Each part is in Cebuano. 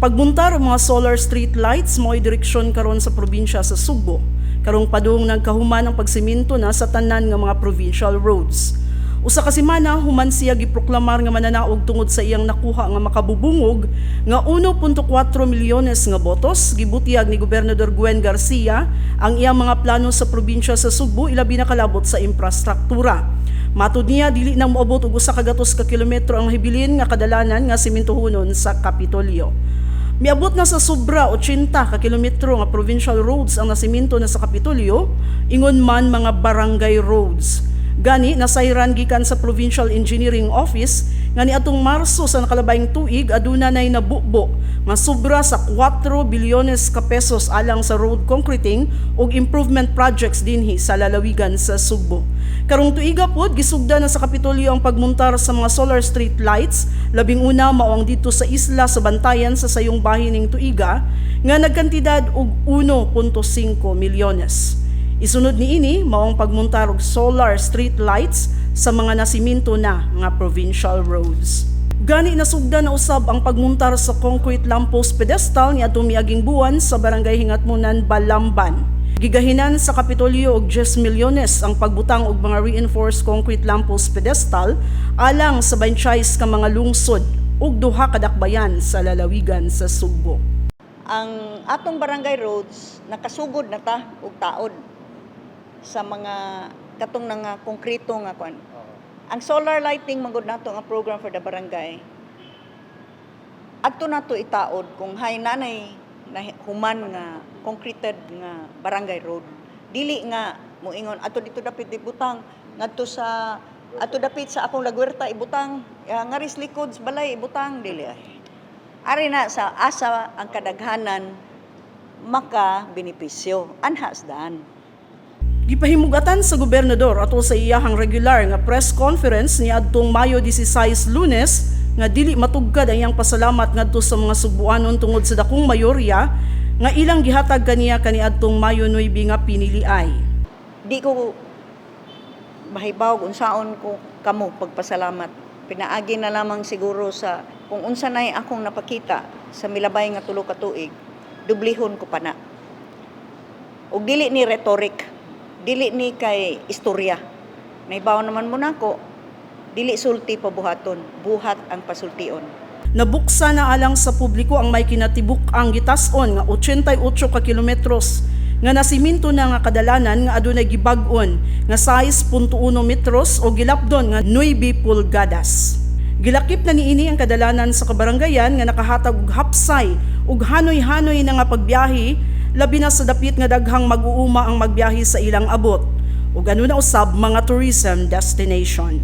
Pagmuntar og mga solar street lights mao'y direksyon karon sa probinsya sa Sugbo. Karong padung nagkahuman ang pagsiminto na sa tanan nga mga provincial roads. Usa ka semana human siya giproklamar nga mananaog tungod sa iyang nakuha nga makabubungog nga 1.4 milyones nga botos, gibutyag ni Gobernador Gwen Garcia ang iyang mga plano sa probinsya sa Sugbo, ilabi na kalabot sa infrastruktura. Matud niya, dili na moabot og 100 ka kilometro ang hibilin nga kadalanan nga simintuhonon sa Kapitolyo. Miabot na sa sobra 80 ka kilometro nga provincial roads ang nasiminto na sa Kapitolyo, ingon man mga barangay roads. Gani nasayran gikan sa Provincial Engineering Office nga niadtong Marso sa nakalabayng tuig aduna nay nabubo nga sobra sa 4 bilyones ka pesos alang sa road concreting ug improvement projects dinhi sa lalawigan sa Sugbo. Karong tuiga pod, gisugda na sa Kapitolyo ang pagmuntar sa mga solar street lights, labing una mao ang didto sa isla sa Bantayan sa sayong bahin ning tuiga nga nagkantidad og 1.5 milyones. Isunod niini mao ang pagmuntar og solar street lights sa mga nasiminto na nga provincial roads. Gani nasugda na usab ang pagmuntar sa concrete lamppost pedestal niadtong miaging buwan sa Barangay Hingatmunan, Balamban. Gigahinan sa Kapitolyo og 10 milyones ang pagbutang og mga reinforced concrete lamppost pedestal alang sa 26 ka mga lungsod ug duha ka dakbayan sa lalawigan sa Sugbo. Ang atong barangay roads, nakasugod na ta og taod sa mga katong nga konkreto nga kuan. Ang solar lighting man gud nato nga program for the barangay. Adto nato itaod kung hay nanay na human nga concreted nga barangay road. Dili nga moingon ato dito dapit ibutang ngadto sa ato dapit sa akong lagwerta ibutang, ngaris likod sa balay ibutang, dili ay. Ari na sa asa ang kadaghanan maka benepisyo anha sa daan. Gipahimugatan sa gobernador ato sa iyahang regular nga press conference niadtong Mayo 16, Lunes, nga dili matugkad ang iyang pasalamat ngadto sa mga Sugbuanon tungod sa dakong mayorya nga ilang gihatag kaniya kaniadtong Mayo 9 nga piniliay. Di ko mahibaw unsaon ko kamo pagpasalamat. Pinaagi na lamang siguro sa kung unsa nay akong napakita sa milabay nga 3 ka tuig, dublihon ko pa na. Ug dili ni rhetoric, dili ni kay istorya. Nahibaw naman mo nako, dili sulti pabuhaton, buhat ang pasultion. Nabuksan na alang sa publiko ang may kinatibuk-ang gitas-on nga 88 ka kilometros nga nasiminto na nga kadalanan nga adunay gibag-on nga 6.1 metros o gilapdon nga 9 pulgadas. Gilakip na niini ang kadalanan sa kabaranggayan nga nakahatag og hapsay ug hanoy-hanoy na nga pagbiyahe, labi na sa dapit nga daghang mag-uuma ang magbiyahe sa ilang abot ug ano na usab mga tourism destination.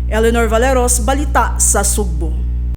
Eleanor Valeros, Balita sa Sugbo.